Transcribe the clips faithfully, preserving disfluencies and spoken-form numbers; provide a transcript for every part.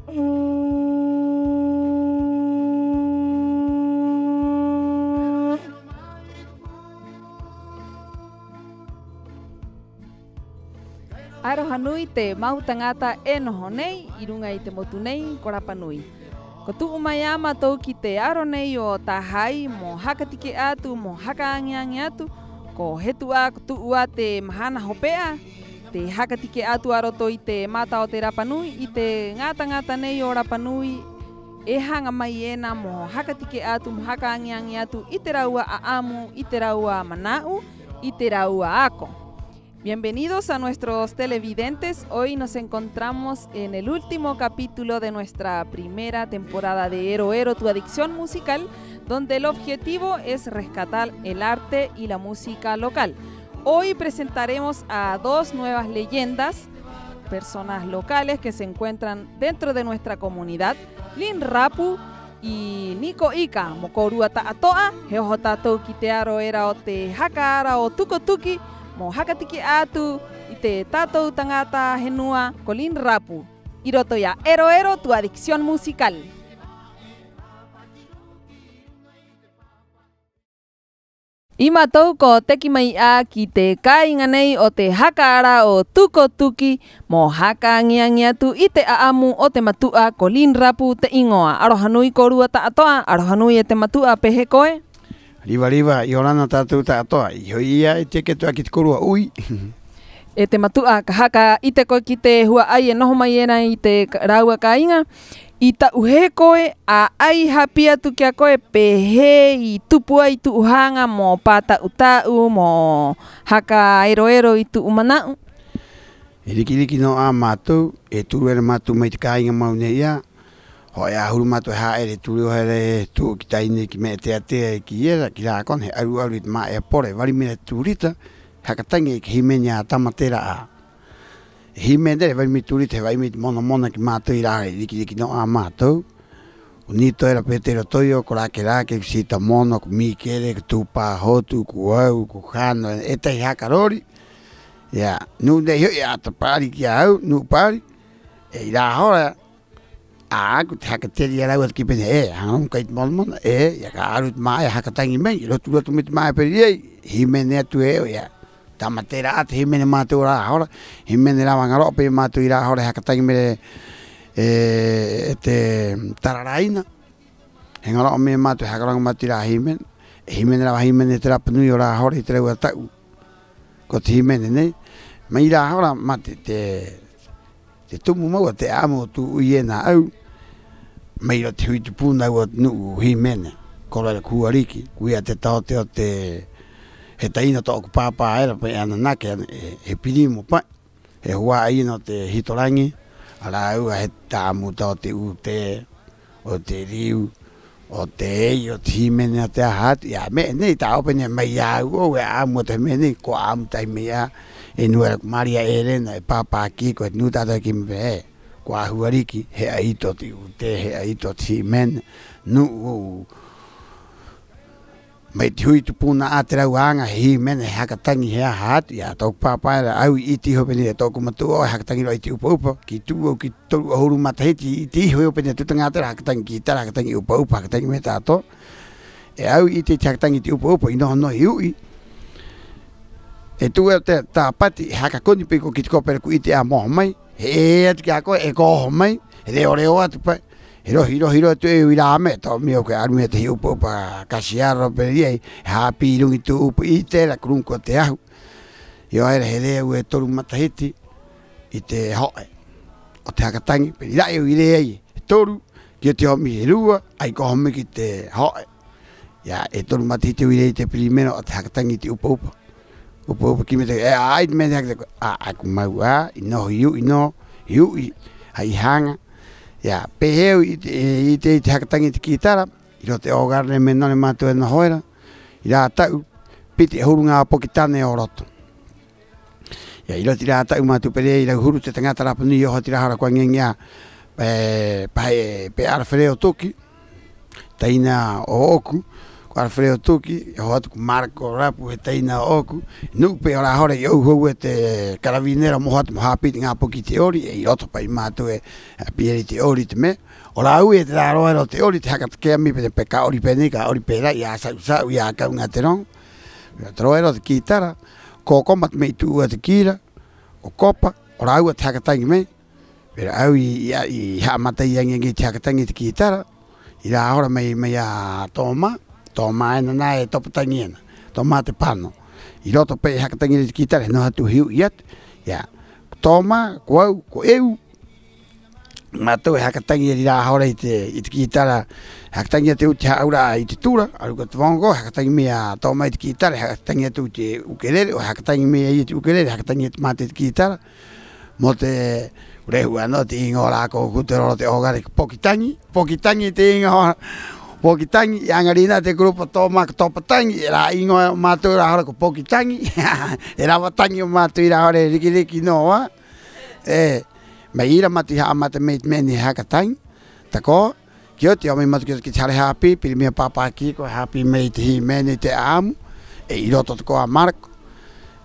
Aroha nui te mau taŋata e noho nei 'i ruŋa i te motu nei ko Rapa Nui. Ko tu'u mai 'ā mātou ki te aro nei o taha ai mo haka tike'a atu, mo haka aŋi-aŋi atu. Ko hetu 'ā, ko tu'u 'ā te mahana hope'a, te haka tike'a atu a roto i te Mata o te Rapa Nui i te ŋā taŋata nei o Rapa Nui e haŋa mai ena mo haka tike'a atu, mo haka aŋi-aŋi atu i te rāua 'a'amu, i te rāua mana'u, i te rāua ako. Bienvenidos a nuestros televidentes. Hoy nos encontramos en el último capítulo de nuestra primera temporada de Ero Ero, tu adicción musical, donde el objetivo es rescatar el arte y la música local. Hoy presentaremos a dos nuevas leyendas, personas locales que se encuentran dentro de nuestra comunidad, Lin Rapu 'i Niko Ika. Mo kōrua ta'ato'a, he oho tātou ki te aro era o te haka ara o Tuko Tuki mo haka tike'a atu i te tātou taŋata henua ko Lin Rapu, 'i roto i a Ero Ero, tu adicción musical. 'Ī mātou ko teki mai 'ā ki te kāiŋa nei o te haka ara o Tuko Tuki mo haka aŋi-aŋi atu i te 'a'amu o te matu'a ko Lin Rapu te 'īŋoa. Aroha nui kōrua ta'ato'a. Aroha nui e te matu'a, ¿pē hē koe? Riva-riva, 'iorana tātou ta'ato'a. 'Ī ho'i ia, e teke atu 'ā ki te kōrua 'ui. E te matu'a, ka haka 'ite koe ki te hua'ai e noho mai ena i te ka-, rāua kāiŋa. 'I ta'u hē koe, 'a 'ai hāpī atu ki a koe pē hē i tupu ai tu'u haŋa mo pāta'u-ta'u, mo haka ero-ero i tu'u mana'u. E riki-riki nō 'ā mātou, e turu era mātou mai te kāiŋa mau nei ia. Ho'e 'ahuru mātou e ha'ere, e turu era e tu'u ki tahi nei, ki me'e tea-tea, e kī era, ki rā kona, he 'aru-'aru i te mā'ea pora, e vari mai era te tūrita, haka taŋi ki te hīmene a Tamatera 'ā. He hīmene era e vari mai te tūrita, he va'ai mai te mona-mona ki a mātou 'i rā, e riki-riki nō 'ā mātou. Ko Nito era Petero Toyo, ko Rake Rake, ko Sita Mono, ko Mikere, ko Tūpā Hotu, ko au, ko Hano, e tahi haka rori. Ia, nu'u nei ho'i a Tapari ki a au, nu'u pari. 'E 'i rā hora, 'ā'aku te haka tere i a rāua te kī pē nei ē: "Haŋa rō mo kai te mona-mona." 'E ia, ka 'aru te mā'ea haka taŋi mai, rotu-rotu mai te mā'ea pē nei ē, hīmene atu e, ia, Tamatera 'ā te hīmene o mātou o rā hora. Hīmene rava ŋaro'a pē mātou 'i rā hora e haka taŋi mai era e, e te tararaina. He ŋaro'a mai e mātou, he haka roŋo mātou i rā hīmene. E hīmene rava, hīmene te Rapa Nui o rā hora 'i te rāua ta'u. Ko te hīmene nei, mai rā hora, mā te, te, te tumu mau a te 'a'amu o tū 'ui ena a au, mai roto te hui tupuna a au o te nu'u hīmene. Koro era ko Huariki, ko ia te taote o te, he taina o tō'oku pāpā era, pa'i ananake, he, he pirimo pa'i. He hua'ai ena o te Hitoraŋi, a rāua he ta'amu taote o te 'ūtē, o te riu, o te ei, o te hīmene, o te aha atu. Ia, me'e nei, ta'o pē nei mai a au, e 'a'amu atu he me'e nei, ko 'a'amu tahi mai 'ā, e nua era ko Maria Elena, e Pāpā Kiko, e te nu'u ta'ato'a e kī mai pē nei ē: "Ko a Huariki, he 'aito o te 'ūtē, he 'aito o te hīmene, nu'u." Mai te hui tupuna 'ā te rāua aŋa he hīmene, he haka taŋi, he aha atu. Ia, tō'oku pāpā era, a au i 'ite iho pē nei ē: tō'oku matu'a 'ō e haka taŋi rō 'ā i te 'upa-'upa. Ki tu'u au ki te toru 'ahuru matahiti, i 'ite iho pē nei ē: tū taŋata era haka taŋi kītara, haka taŋi 'upa-'upa, haka taŋi me'e ta'ato'a. 'E a au i 'ite i te haka taŋi i te 'upa-'upa, i noho nō he u'i. E tu'u era te Tāpati, e haka koni pē nei ē: ko kī te kope era ko 'ite 'ā mo oho mai. He 'ē atu ki a koe, e ko oho mai, he reo-reo atu pa'i. He rohi-rohi rō atu e au i rā me'e, to'o mai au, ko 'aru mai e tahi 'upa-'upa kasiaro pē nei ē, he hāpī 'i ruŋa i tū 'upa 'ite era, ko ruŋa ko te ahu. Io, era he rē au e toru matahiti i te ho'e o te haka taŋi, pē nei ē: i ra'e au i rē ai he toru, ki oti oho mai he rua, 'ai ka oho mai ki te ho'e. Ia, e toru matahiti au i rē ai te primero o te haka taŋi i te 'upa-'upa. 'Upa-'upa, kī mai te, e, 'ai te me'e nei haka taŋi. 'Ā'aku mau 'ā, i noho i u'i nō, i u'i hai haŋa. Ia, pē hē au i 'ite, i 'ite i te haka taŋi i te kītara, 'i roto te hogar de menores mātou e noho era, 'i rā ta'u, piti 'ahuru ŋā poki tane o roto. Ia, 'i roto i rā ta'u mātou pē nei ē, i rauhuru te taŋata rapa nui i oho atu i rā hora ko aŋi-aŋi 'ā, e, pa he, pē Alfredo Tuki, taina ō'oku, Ko Alfredo Tuki, e oho atu ko Marco Rapu he taina ō'oku. Nu'u pē o rā hora i 'ouhou e te carabinero mo oho atu mo hāpī i te ŋā poki i te 'ori, 'e 'i roto pa'i mātou e hāpī era i te 'ori i te me'e. O rāua i te rā roa era o te 'ori te haka take'a mai pē nei pē, ka 'ori pē nei, ka 'ori pē rā, i a Sa'u-sa'u, i a Kauŋa te Roŋo. Te roa era o te kītara, ko koma te me'e i tu'u atu ki ira, ko Kopa, o rāua te haka taŋi mai. Pero a au i, i, i ha'amata ai aŋi-aŋi i te haka taŋi i te kītara 'i rā hora mai, mai a Toma, Toma ena nā e topa taŋi ena, Toma Te Pano. 'I roto pa'i e haka taŋi era i te kītara, he noho atu he u'i atu. Ia, ko Toma, ko au, ko eu, mātou e haka taŋi era 'i rā hora i te, i te kītara. Haka taŋi atu i te hā'aura'a i te tura, a Ruka Tuvongo, haka taŋi mai a Toma i te kītara, haka taŋi atu i te ukelele, 'o haka taŋi mai a ia i te ukelele, haka taŋi atu mātou i te kītara. Mo te, ko rehu 'ana te iŋa o rā ko Kuteroro te 'ogare, ko Poki Taŋi, Poki Taŋi te iŋa o, Poki Taŋi, i 'aŋa rinā te grupo Toma ko Topa Taŋi, e rā iŋa o mātou 'i rā hora ko Poki Taŋi, e rava taŋi o mātou 'i rā hora, e riki-riki nō 'ā. 'E mai ira mātou i ha'amata mai i te me'e nei he haka taŋi. Tako'a, ki oti i oho mai mātou ki, ki te hare hāpī, piri mai a Pāpā Kiko, hāpī mai i te hīmene, i te 'a'amu, 'e 'i roto tako'a a Marco.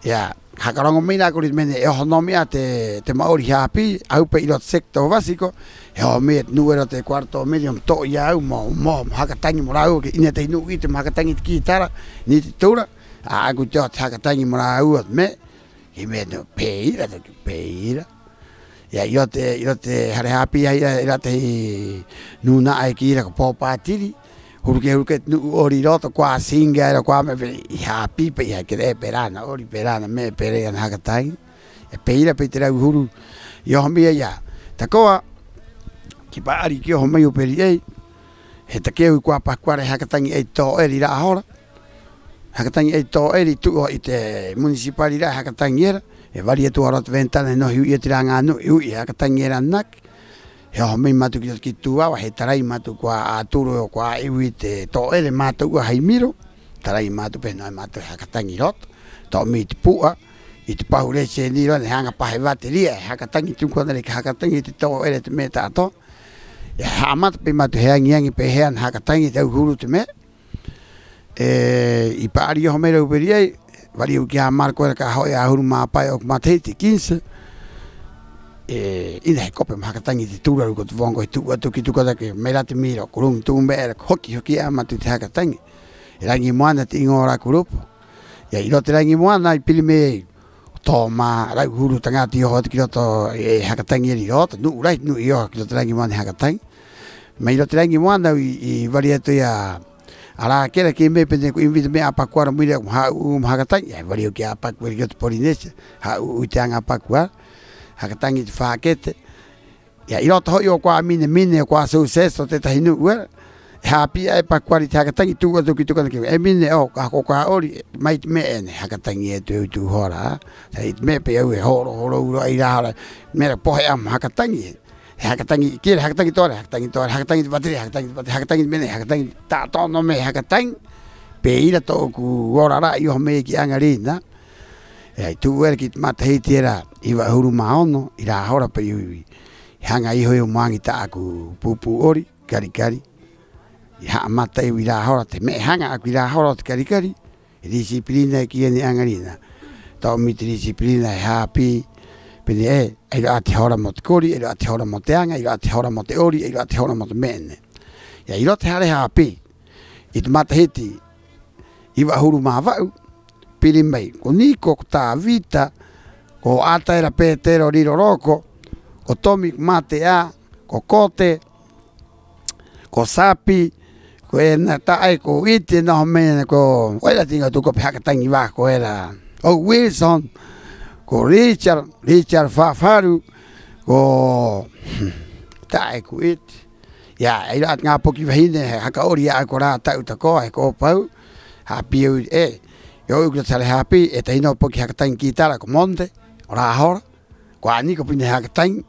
Ia, haka roŋo mai nā kōrua i te me'e nei, e oho nō mai 'ā te, te ma'ori hāpī, a au pa'i 'i roto sector básico, he oho mai e te nu'u era o te cuarto medio mo to'o i a au mo, mo, mo haka taŋi mo rāua, ki 'ina e tahi nu'u 'ite mo haka taŋi i te kītara, ni te tura, 'ā'aku i te oho te haka taŋi mo rāua te me'e. He me'e nō, pē ira, pē ira. Ia, 'i roto te, 'i roto te hare hāpī, ai, ai, era tahi nūna'a e kī ira ko Pōpātiri. Huru kē, huru kē te nu'u 'ori 'i roto, kuā siŋa era, kuā me'e, pē, i hāpī pa'i, i haka 'ere pē rā nā 'ori, pē rā nā me'e, pē rā nā haka taŋi. 'E pē ira pa'i te rauhuru i oho mai ai. Ia, tako'a, ki pa'ari ki oho mai o Peri ei, he take'a au i kuā Pakuara e haka taŋi ai te tō'ere 'i rā hora. Haka taŋi ai te tō'ere i tu'u i te municipal 'i rā, e haka taŋi era, e vari atu a roto te ventana, e noho i u'i atu i rā ŋā nu'u, i u'i e haka taŋi era ananake. He oho mai mātou ki roto ki te tūava, he tarai mātou kuā Arturo, kuā Iwi te tō'ere, mātou 'ā hai miro, tarai mātou pē ena, e mātou e haka taŋi 'i roto, to'o mai i te pu'a, i te pahu resi e niro ena, he aŋa pa he batería, e haka taŋi tu'u kona rē, ka haka taŋi te tō'ere, te me'e ta'ato'a. 'E ha'amata pa'i mātou he aŋi-aŋi pē hē ana haka taŋi, te rauhuru, te me'e. 'E i pa'ari i oho mai era o Peri ei, vari au ki a Marco era ka ho'e 'ahuru mā pae ō'oku matahiti, quince. 'E 'ina he kope mo haka taŋi i te tura, a Ruka Tuvongo, he tu'u atu ki tu'u kona, ki mai rā te miro, ko ruŋa tu'u me'e era, ko hoki-hoki 'ā mātou i te haka taŋi. He Raŋi Moana te iŋa o rā grupo. Ia, 'i roto te Raŋi Moana i piri mai o Toma, rauhuru taŋata i oho atu ki roto, e haka taŋi era 'i roto, nu'u rahi te nu'u i oho ki roto te Raŋi Moana e haka taŋi. Mai roto te Raŋi Moana i, i vari atu i a, a Rakera, kī mai pē ena ko invita mai a Pakuara mo ira mo hā'ū'ū mo haka taŋi. Ia, he vari au ki a Pakuara ki roto Porinesia, hā'ū'ū i te aŋa a Pakuara, haka taŋi i te fakete. Ia, 'i roto ho'i o kuā Mine, Mine, o kuā Suceso, tētahi nu'u era, e hāpī 'ā e Pakuara i te haka taŋi, tu'u atu ki tu'u kona, kī: "E Mine, 'o, ka hoko, ka 'ori, mai te me'e ena, haka taŋi atu e au i tu'u hora, 'ā. Sa i te me'e pē au e horo-horo rō 'ā 'i rā hora, me'e era pohe 'ā mo haka taŋi, he haka taŋi, kī era, haka taŋi tō'ore, haka taŋi tō'ore, haka taŋi te batería, haka taŋi te batería, haka taŋi te me'e nei, haka taŋi ta'ato'a nō me'e, haka taŋi." Pē ira tō'oku ora ra'a i oho mai ai ki 'aŋa rinā. E ai tu'u era ki te matahiti era iva 'ahuru mā ono, 'i rā hora pa'i au i haŋa iho i au mo aŋi tā'aku pūpū 'ori, kari-kari. I ha'amata au 'i rā hora, te me'e haŋa 'ā'aku 'i rā hora o te kari-kari, he disciplina e kī ena 'aŋa rinā. To'o mai te disciplina, he hāpī pē nei ē: "E ai rō 'ā te hora mo te kori, e ai rō 'ā te hora mo te aŋa, e ai rō 'ā te hora mo te 'ori, e ai rō 'ā te hora mo te me'e nei." Ia, 'i roto te hare hāpī, 'i te matahiti iva 'ahuru mā va'u, piri mai ko Niko, ko Tavita, ko 'Ata era Petero Riro Roko, ko Tomi, ko Mate 'Ā, ko Kote, ko Sapi, ko ena ta'e ko 'Iti e noho mai ena, ko, ko era te iŋa o tū kope haka taŋi vā ko era, o Wilson, ko Richard, Richard Fafaru, ko, ta'e ko 'Iti. Ia, e ai rō 'ā te ŋā poki vahine, he haka 'ori 'ā'aku o rā ta'u tako'a, he ko Pau, hāpī au, e, i o'o au ki roto te hare hāpī, e tahi nō poki haka taŋi kītara, ko Monde, o rā hora, ko Aniko pē nei e haka taŋi.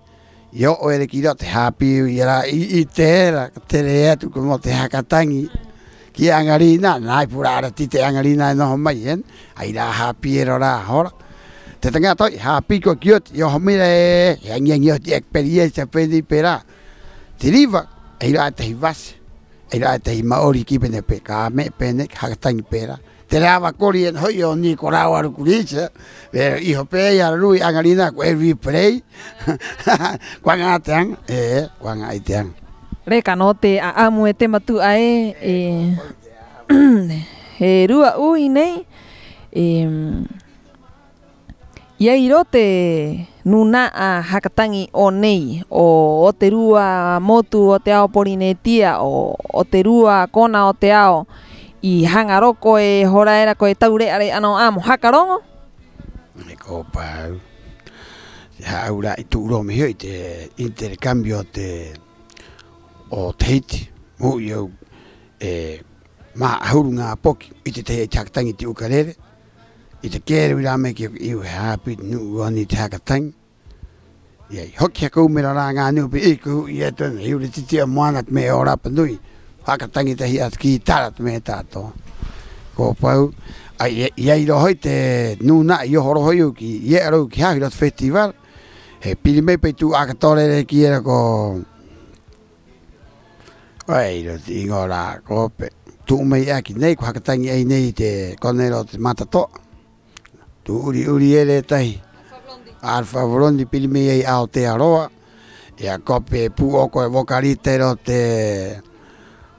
I o'o era ki roto, he hāpī au i a rā, i, 'ite era, ka tere atu koe mo te haka taŋi ki 'aŋa rinā, nā i pura ara tite 'aŋa rinā e noho mai ena, ai rā hāpī era o rā hora. Te taŋata ho'i, hāpī koe ki oti, i oho mai era ē, he aŋi-aŋi oti e kī: "Peri ē, sa pē nei pē rā." Te riva, e ai rō 'ā e tahi vase. 'Ai rā e tahi ma'ori kī pē nei pē ka me'e pē nei, ka haka taŋi pē rā. Te rava kori ena ho'i o nei ko rāua aru kurisa, pero 'i hope ai ararua i 'aŋa rinā ko every play. Ko aŋa 'ā te aŋa, 'e, ko aŋa 'ai te aŋa. Reka nō te 'a'amu e te matu'a ē, e, he rua 'ui nei, e, i ai rō te nūna'a haka taŋi o nei, o, o te rua motu o te ao Porinetia, o, o te rua kona o te ao, i haŋa rō koe hora era koe taure'a-re'a nō 'ā mo haka roŋo. E ko pau. Te hā'aura'a i tu'u rō mai ho'i te intercambio o te, o Tahiti, mo u'i au, e, mā 'ahuru ŋā poki, 'ite tahi ai te haka taŋi te ukarere, 'ite kē rō i rā me'e kī, 'io, he hāpī te nu'u o nei te haka taŋi. I ai hoki haka 'umera rā ŋā nu'u pē nei, ko u'i atu ena, i ure titi a moana te me'e o Rapa Nui, haka taŋi tahi 'ā te kītara te me'e ta'ato'a. Ko pau, 'ai, i ai rō ho'i te nūna'a i oho rō ho'i au ki, i e'a rō au ki haho 'i roto te festival, he piri mai pa'i tū 'aka tore era e kī era ko, 'ai rō te 'īŋoa rā, ko pe, tu'u mai 'ā ki nei, ko haka taŋi 'ai nei i te kona era o te matato'a. Tū 'uri-'uri era e tahi. Alpha Blondy. Alpha Blondy piri mai ai a Aotearoa. 'E a kope pū'oko e vocalista era o te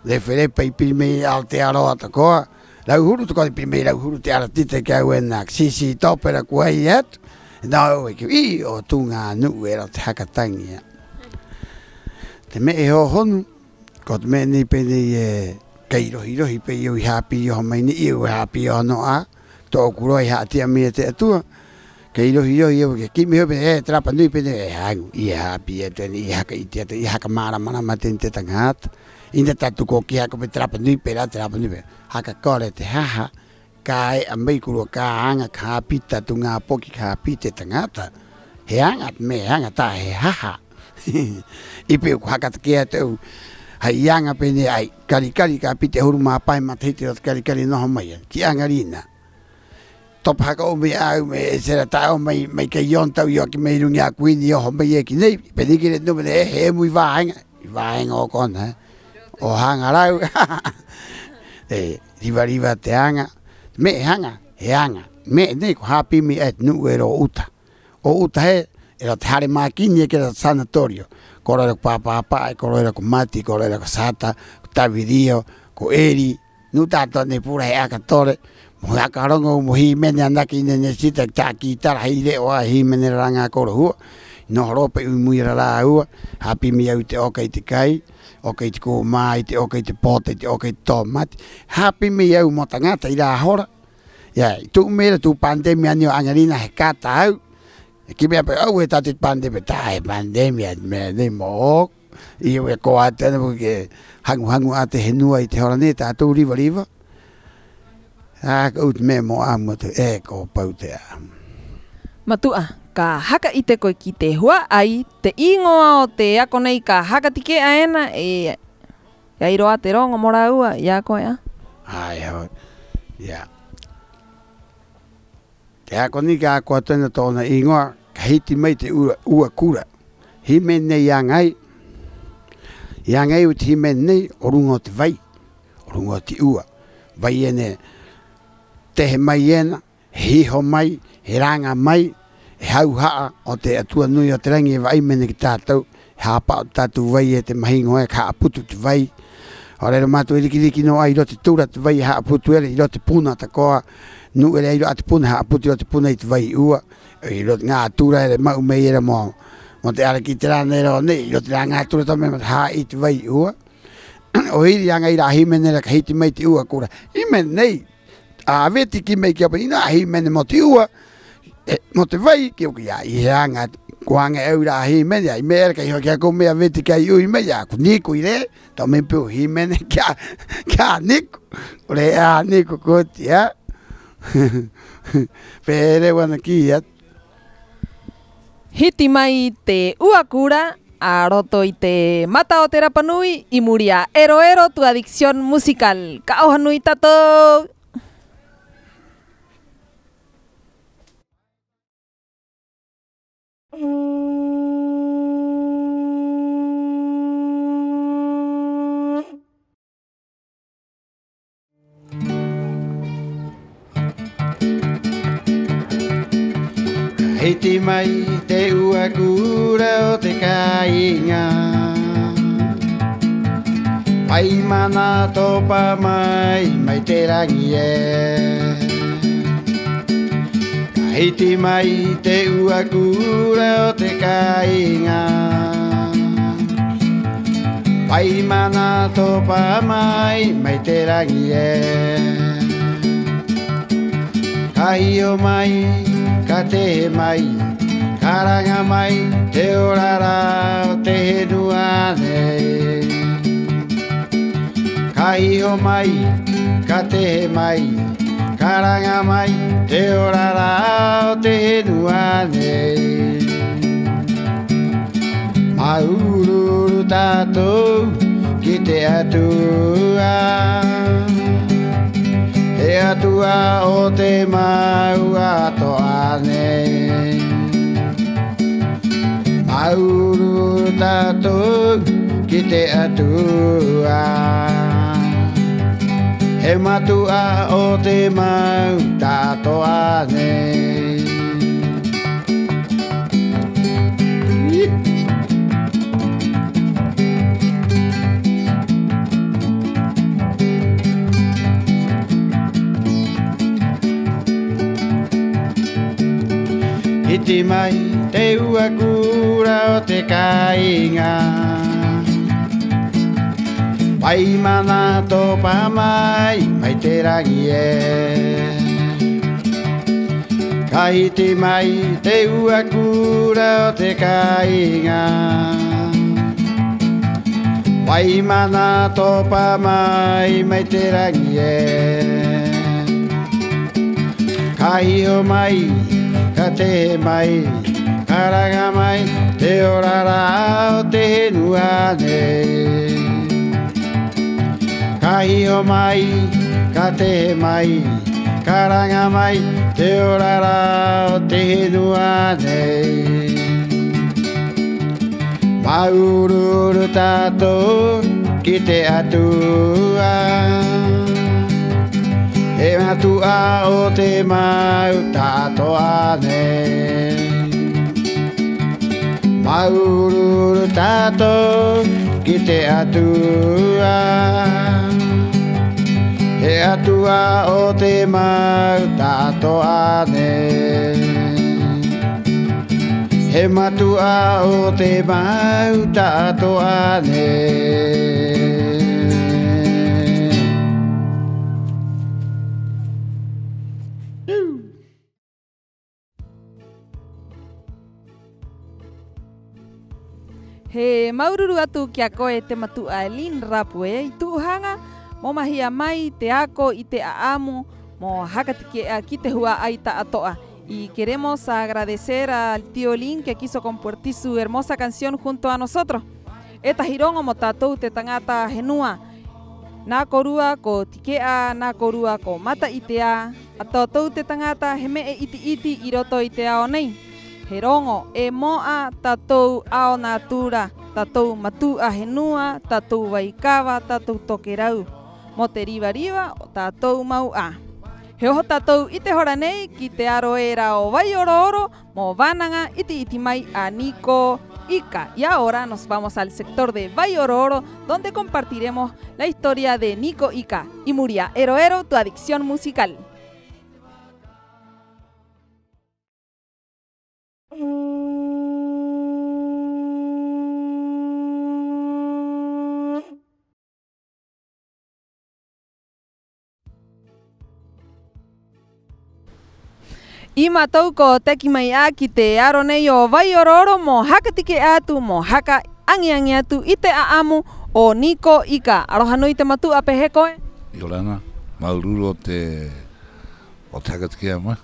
Lefe Lepe i piri mai ai a Aotearoa tako'a. Rauhuru tako'a i piri mai, rauhuru te artista ki a au ena, ZZ Top era ko ai atu. Nō au e kī, 'io, tū ŋā nu'u era o te haka taŋi 'ā. Te me'e hōhonu, ko te me'e nei pē nei e kai rohi-rohi pē nei au i hāpī i oho mai nei, 'io, e hāpī i oho nō 'ā, to'oku roa i ha'ati'a mai e te 'Atua. Kai rohi-rohi au, ke kimi ho'i pē nei, e, te Rapa Nui pē nei, e haŋu, i hāpī atu ena, i haka 'ite atu, i haka mārama-rama atu ena i te taŋata. 'Ina tātou ko kī haka pē te Rapa Nui pē rā, te Rapa Nui pē. Haka kore te haha, ka e'a mai kōrua, ka aŋa, ka hāpī tātou ŋā poki, ka hāpī te taŋata. He aŋa te me'e, he aŋa, ta'e he haha. 'Ī pē au ko haka take'a atu au hai aŋa pē nei, 'ai, kari-kari ka piti 'ahuru mā pae matahiti o te kari-kari e noho mai 'ana ki 'aŋa rinā. Topa haka 'ou mai a au, me'e, e sera ta'e 'ou mai, mai kai o nā tau i oho ki mai ruŋa i a Kuini i oho mai e ki nei, pē nei kī era te nu'u pē nei, e, he 'emu i vāeŋa, i vāeŋa o kona, e, o Haŋa Rau. E, riva-riva te aŋa, me'e he aŋa, he aŋa, me'e nei ko hāpī mai e te nu'u era o uta. O uta hē, era o te hare mākini e kī era o te sanatorio. Koro era ko Pāpāpa'a, koro era ko Mati, koro era ko Sata, ko Tavirio, ko Eri, nu'u ta'ato'a nei pura he 'aka tore. Mo haka roŋo mo hīmene anake i nei, nei sita ki tā kītara hai re'o 'ā, hīmene rā ŋā koro hua. I noho rō pa'i 'i muri i a rāua, hāpī mai au i te 'oka i te kai, 'oka i te kūmā, i te 'oka i te pota, i te 'oka i te tōmate. Hāpī mai au mo taŋata 'i rā hora. Ia, i tu'u mai era tū pandemia nei o 'aŋarinā he kata au. E kī mai 'ā pa'i au e tātou i te pandemia, ta'e he pandemia, me'e nei mō'oku. 'Ī au e koa atu ena mo ke haŋu-haŋu 'ā te henua 'i te hora nei, tātou riva-riva. Haka 'ou te me'e mo 'a'amu atu, e ko pau te 'a'amu. Matu'a, ka haka 'ite koe ki te hua'ai, te 'īŋoa o te ako nei ka haka take'a ena, e, e ai rō 'ā te roŋo mo rāua i a koe 'ā? 'Ai ho'i. Ia. Te ako nei ka ako atu ena tō'ona 'īŋoa, Ka Hiti Mai te Ua, Ua Kura. Hīmene nei i aŋa ai, i aŋa ai au te hīmene nei o ruŋa o te vai, o ruŋa o te 'ua. Vai ena e tehe mai ena, he hiho mai, he raŋa mai, he hauha'a o te 'Atua nui o te raŋi e va'ai mai ena ki a tātou, he hāpa'o te tātou vai e te mahiŋo ē, ka ha'aputu te vai. Hora era mātou e riki-riki nō 'ā 'i roto i te tura te vai e ha'aputu era, 'i roto i te puna tako'a, nu'u era e ai rō 'ā te puna, ha'aputu 'i roto i te puna i te vai 'ua. 'I roto i te ŋā tura era e ma'u mai era mo, mo te 'ara ki te rana era o nei, 'i roto i te rā ŋā tura tō me'e mo te hā'ī i te vai 'ua. 'O ira i aŋa ai rā hīmene era Ka Hiti Mai te Ua Kura. Hīmene nei, a Veti kī mai ki a Papa, 'ina hīmene mo te 'ua, e, mo te vai, ki a koe ia, 'i he aŋa, ko aŋa e au rā hīmene, ia, i me'e era kai hoki a koe me'e a Veti kai 'ui mai, ia, ko Niko i rē, tō me'e pē o hīmene, ki a, ki a Niko, ko rē a Niko ko oti, ia. Pē rē wana ki ia. Hiti mai te 'Ua Kura, a roto i te Mata o te Rapa Nui, 'i muri i a Ero Ero, tu adicción musical. Ka 'oha nui tātou. Mai te 'ua kura o te kāiŋa, pai mana topa mai, mai te raŋi ē. Ka hiti mai te 'ua kura o te kāiŋa, pai mana topa mai, mai te raŋi ē. Ka hiho mai, ka tehe mai, ka raŋa mai te ora rā o te henua nei. Ka hiho mai, ka tehe mai, ka raŋa mai te ora rā o te henua nei. Māuru-uru tātou ki te 'Atua, he 'Atua o te māua ato'a nei. Māuru-uru tātou ki te 'Atua, he matu'a o te māua ta'ato'a nei. Hiti mai te 'ua kura o te kāiŋa, pai mana topa mai, mai te raŋi ē. Ka hiti mai te 'ua kura o te kāiŋa, pai mana topa mai, mai te raŋi ē. Ka hiho mai, ka tehe mai, ka raŋa mai te ora rā o te henua nei. Ka hiho mai, ka tehe mai, ka raŋa mai te ora rā o te henua nei. Māuru-uru tātou ki te 'Atua, he matu'a o te māua ta'ato'a nei. Māuru-uru tātou ki te 'Atua, he 'Atua o te māua ta'ato'a nei. He matu'a o te māua ta'ato'a nei. He māuru-uru atu ki a koe te matu'a Lynn Rapue i tu'u haŋa mo mahia mai te ako i te 'a'amu mo haka take'a ki te hua'ai ta'ato'a. Y queremos agradecer al tío Lynn que quiso compartir su hermosa canción junto a nosotros. E tahi roŋo mo tātou te taŋata henua. Nā kōrua ko take'a, nā kōrua ko mata'itea, a tātou te taŋata he me'e 'iti-'iti 'i roto i te ao nei. He roŋo, e mo'a tātou ao nātura, tātou matu'a henua, tātou vaikava, tātou tokerau, mo te riva-riva o tātou mau 'ā. He oho tātou 'i te hora nei ki te aro era o Vai Oro Oro mo vānaŋa 'iti-'iti mai a Niko Ika. Y ahora nos vamos al sector de Vai Oro Oro, donde compartiremos la historia de Niko Ika. 'I muri i a Ero Ero, tu adicción musical. 'I mātou ko teki mai 'ā ki te aro nei o Vai Oro Oro mo haka take'a atu, mo haka aŋi-aŋi atu i te 'a'amu o Niko Ika. Aroha nui te matu'a, ¿pē hē koe? 'Iorana, māuru-uru o te, o te haka take'a mai.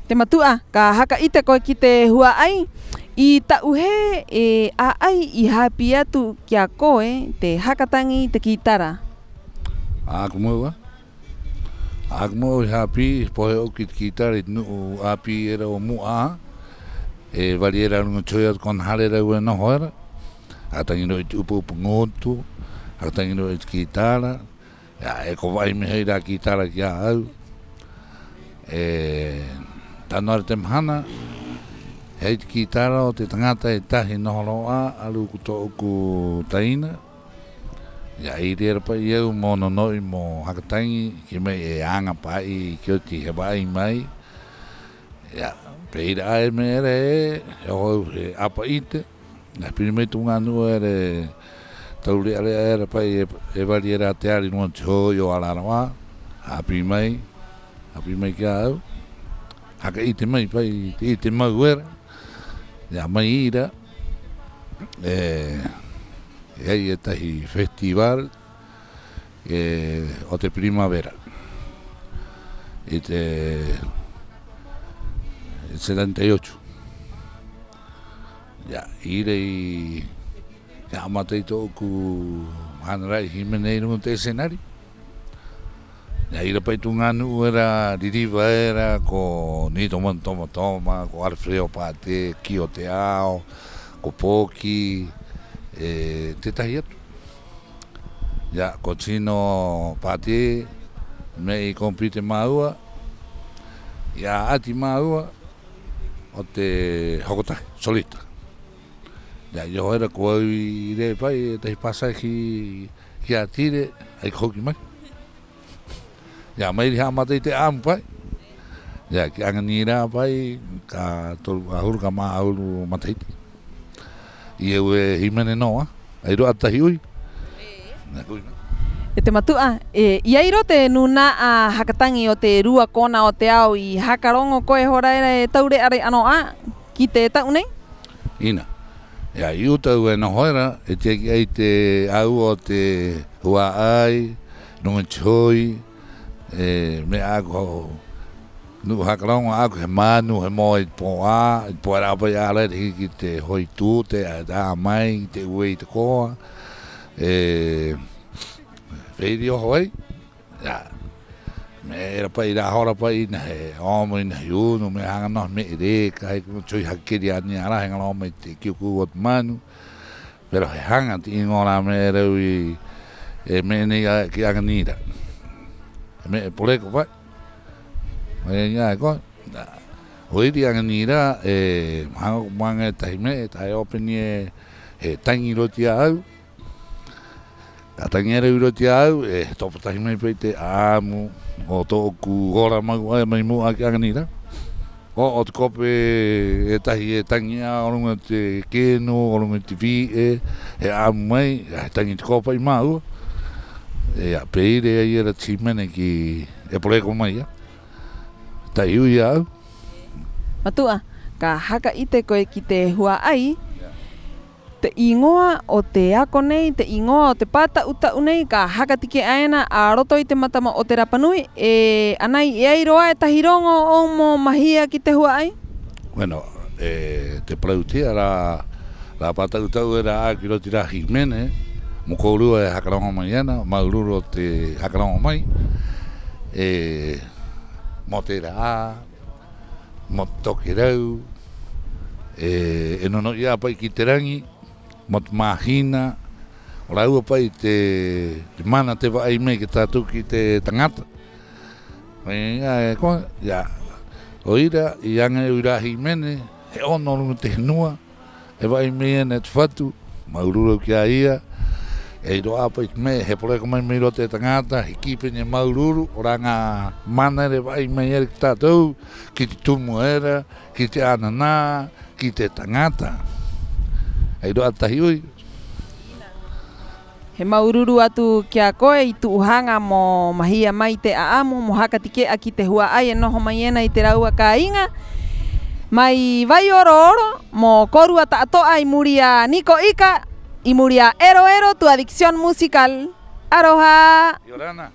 Te matu'a, ka haka 'ite koe ki te hua'ai, ¿i ta'u hē e 'ā'ai i hāpī atu ki a koe te haka taŋi i te kitara? 'Ā'aku mau 'ā. 'Ā'aku mau i hāpī, pohe ō'oku ki te kitara 'i te nu'u 'āpī era o mu'a 'ā. E vari era a ruŋa i te hoi era, kona hare era au e noho era. Haka taŋi rō i te 'upa-'upa ŋutu, haka taŋi rō i te kitara. Ia, e ko va'i mai ho'i rā kitara ki a au. E tano era te mahana, Ai te kītara o te taŋata e tahi noho rō 'ā a rū ko tō'oku taina. Ia, 'i ira era pa'i a au mo no-no'i mo haka taŋi ki me'e e aŋa pa'i ki oti he va'ai mai. Ia, pē ira 'ā e me'e era e, e oho au he 'apa 'ite. Ia, piri mai tū ŋā nu'u era e taure'a-re'a era pa'i e, e vari era a te ari ruŋa o te hoi o ara-ara 'ā. 'Āpī mai, 'āpī mai ki a au. Haka 'ite mai pa'i te 'ite mau era. Ia, mai ira, e, e ai e tahi festival, e, o te primavera. 'I te, e setenta y ocho. Ia, 'i ira i, i ha'amata ai tō'oku hānara'a hīmene 'i ruŋa o te escenario. Ia, 'i ira pa'i tū ŋā nu'u era ririva era, ko Nito Manu Tomatoma, ko Alfredo Pate, Kio Te Ao, ko Poki, e, tētahi atu. Ia, ko Tino Pate, me'e i compete māua, i 'a'ati māua o te hoko tahi, solista. Ia, i oho era ko au i re'e pa'i e tahi pasahi ki a Tire, 'ai ko hoki mai. Ia, mai ira i ha'amata i te 'a'amu pa'i. Ia, ki 'aŋanirā pa'i, ka toru 'ahuru, ka mā 'ahuru matahiti. 'Ī au e hīmene nō 'ā, ai rō 'ā tahi 'ui. Nā, 'ui nā. E te matu'a, e, i ai rō te nūna'a haka taŋi o te rua kona o te ao i haka roŋo koe hora era e taure'a-re'a nō 'ā ki te ta'u nei? 'Ina. Ia, 'i uta au e noho era, e tiaki ai te a'au o te hua'ai, ruŋa i te hoi, e, me'e 'ā'aku nu'u haka roŋo 'ā'aku he manu, he moa i te pō'ā, i te pō'ā era pa'i 'ā era hiki ki te hoi tute, 'ā mai, te uē i te koa, e, pē ira i oho ai. Ia, me'e era pa'i rā hora pa'i 'ina he omo, 'ina he unu, me'e haŋa nō he me'e reka, he ko te hoi haka keri a nei a rā, he ŋaro'a mai te kiukiu o te manu. Pero he haŋa te 'īŋoa o rā me'e era a au i, e, me'e nei 'ā ki 'aŋanirā. He me'e poreko pa'i. Mai ai 'ā e koe. 'O ira i 'aŋanirā, e, haŋa ko maŋa e tahi me'e, ta'e ope nei ē, he taŋi roto i a au. Ka taŋi era 'i roto i a au, e topa tahi mai pa'i te 'a'amu o tō'oku hora mau 'ā mai mu'a ki 'aŋanirā. 'O, 'o te kope e tahi e taŋi 'ā o ruŋa i te kenu, o ruŋa i te vi'e, he 'a'amu mai, he taŋi te kope i māua. E, ia, pē ira e ai era te hīmene ki, e poreko mai, ia. Ta'e 'ui i a au. Matu'a, ka haka 'ite koe ki te hua'ai, te 'īŋoa o te ako nei, te 'īŋoa o te pāta'u-ta'u nei, ka haka take'a ena a roto i te mata o te Rapa Nui, e, anai e ai rō 'ā e tahi roŋo 'ō'ou mo mahia ki te hua'ai? Bueno, e, te parauti'a rā, rā pāta'u-ta'u era 'ā'aku 'i roto i rā hīmene, mo kōrua e haka roŋo mai ena, māuru-uru o te haka roŋo mai, e, mo te ra'ā, mo te tokerau, e, e no-no'i 'ā pa'i ki te raŋi, mo te māhina, o rāua pa'i te, te mana te va'ai mai ki a tātou ki te taŋata. E, ia, e koe, ia, 'o ira i aŋa e au i rā hīmene, he 'ono o ruŋa i te henua, e va'ai mai ena e te Fatu, māuru-uru au ki a ia. E ai rō 'ā pa'i te me'e, he poreko mai mai roto e taŋata, he kī pē nei ē māuru-uru, o rā ŋā mana era e va'ai mai era ki a tātou, ki te tumu era, ki te 'ananā, ki te taŋata. E ai rō 'ā tahi 'ui. He māuru-uru atu ki a koe i tu'u haŋa mo mahia mai te 'a'amu, mo haka take'a ki te hua'ai e noho mai ena i te rāua kāiŋa. Mai Vai Oro-oro, mo kōrua ta'ato'a, 'i muri i a Niko Ika, 'i muri i a Ero Ero, tu adicción musical. Aroha. 'Iorana.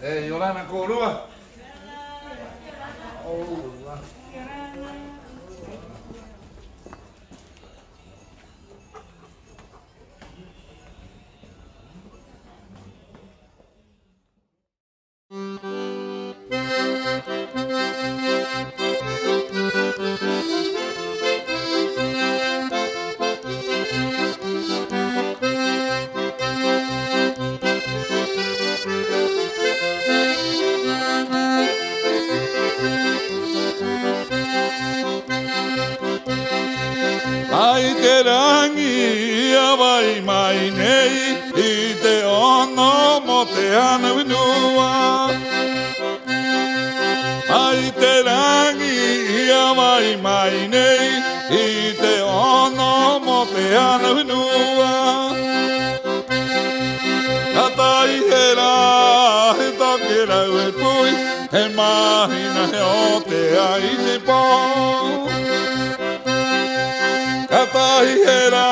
E, 'iorana kōrua. Mai te raŋi a vai mai nei i te 'ono mo te hana vunua. Mai te raŋi a vai mai nei i te 'ono mo te hana vunua. Ka tahi he rā he tokerau e puhi, he māhina he 'ōtea i te pō. Ka tahi he rā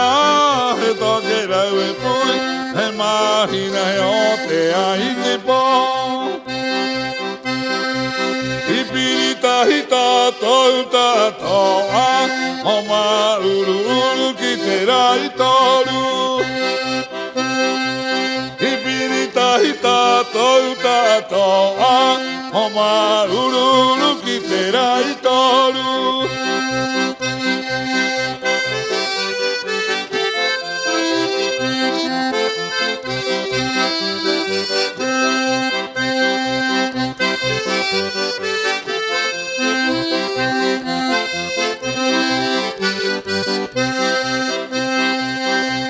he tokerau e puhi, he māhina he 'ōtea i te pō. I piri tahi tātou ta'ato'a mo māuru-uru ki te raitoru. I piri tahi tātou ta'ato'a mo māuru-uru ki te raitoru.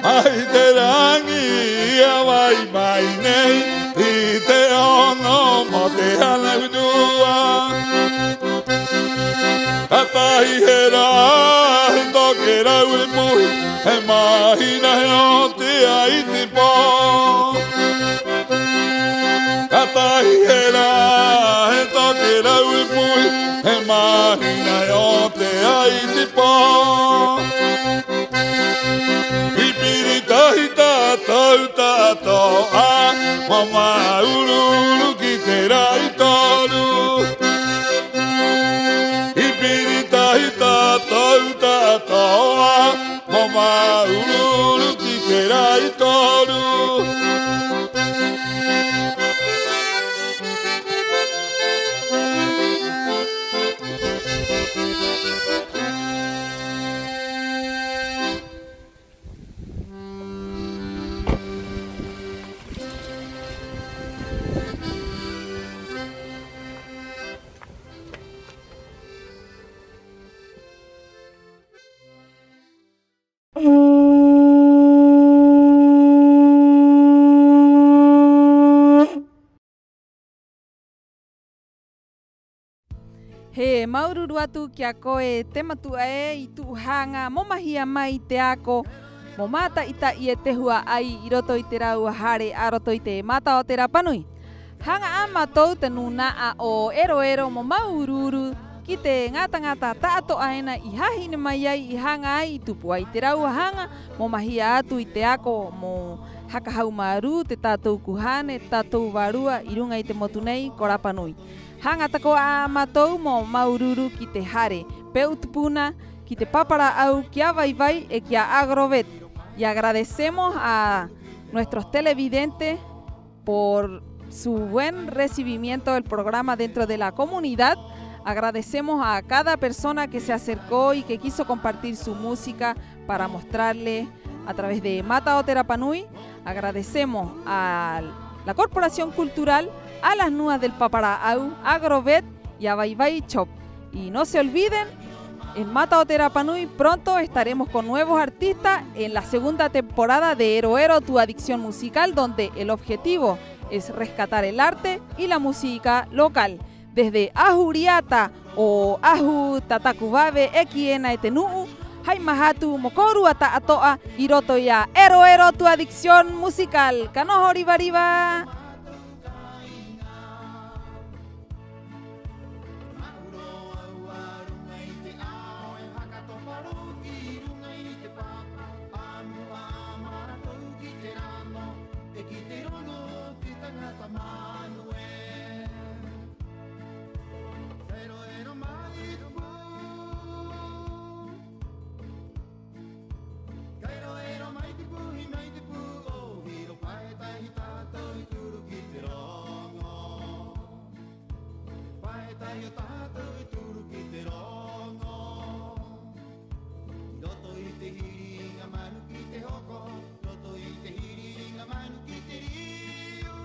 Mai te raŋi a vai mai nei i te 'ono mo te hana vunua. Ka tahi he rā he tokerau e puhi, he māhina he 'ōtea i te pō. Ka tahi he rā he tokerau e puhi, he māhina he 'ōtea i te pō. I piri tahi tātou ta'ato'a mo māuru-uru ki te raitoru. I piri tahi tātou ta'ato'a mo māuru-uru ki te raitoru. He māuru-uru atu ki a koe te matu'a ē i tu'u haŋa mo mahia mai i te ako, mo māta'i-ta'i e te hua'ai 'i roto i te rāua hare a roto i te Mata o te Rapa Nui. Haŋa 'ā mātou te nūna'a o Ero-Ero mo māuru-uru ki te ŋātaŋata ta'ato'a ena i hāhine mai ai, i haŋa ai, i tupu ai te rāua haŋa mo mahia atu i te ako, mo haka haumārū te tātou kuhane, te tātou vārua 'i ruŋa i te motu nei ko Rapa Nui. Haŋa tako'a 'ā mātou mo māuru-uru ki te hare pe'u tupuna, ki te papa rā'au, ki a Vai-Vai 'e ki a Agrovet. Y agradecemos a nuestros televidentes por su buen recibimiento del programa dentro de la comunidad. Agradecemos a cada persona que se acercó y que quiso compartir su música para mostrarle a través de Mata o te Rapa Nui. Agradecemos a la Corporación Cultural, a las Nuas del Papa Rā'au, Agrovet y a Vai-Vai Shop. Y no se olviden, en Mata o te Rapa Nui pronto estaremos con nuevos artistas en la segunda temporada de Ero Ero, tu adicción musical, donde el objetivo es rescatar el arte y la música local. Desde Ahu Riata o Ahu Tataku Vave e ki ena e te nu'u, hai maha atu mo kōrua ta'ato'a 'i roto i a Ero Ero, tu adicción musical. Ka noho riva-riva. Ka ero-ero mai te puhi, mai te pū'ōhiro, pae tahi tātou i turu ki te roŋo. Pae tahi o tātou i turu ki te roŋo. I roto i te hiriŋa manu ki te hoko, i roto i te hiriŋa manu ki te riu.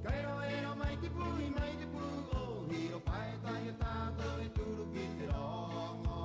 Ka ero-ero mai te puhi, mai te pū'ōhiro, pae tahi o tātou i turu ki te roŋo.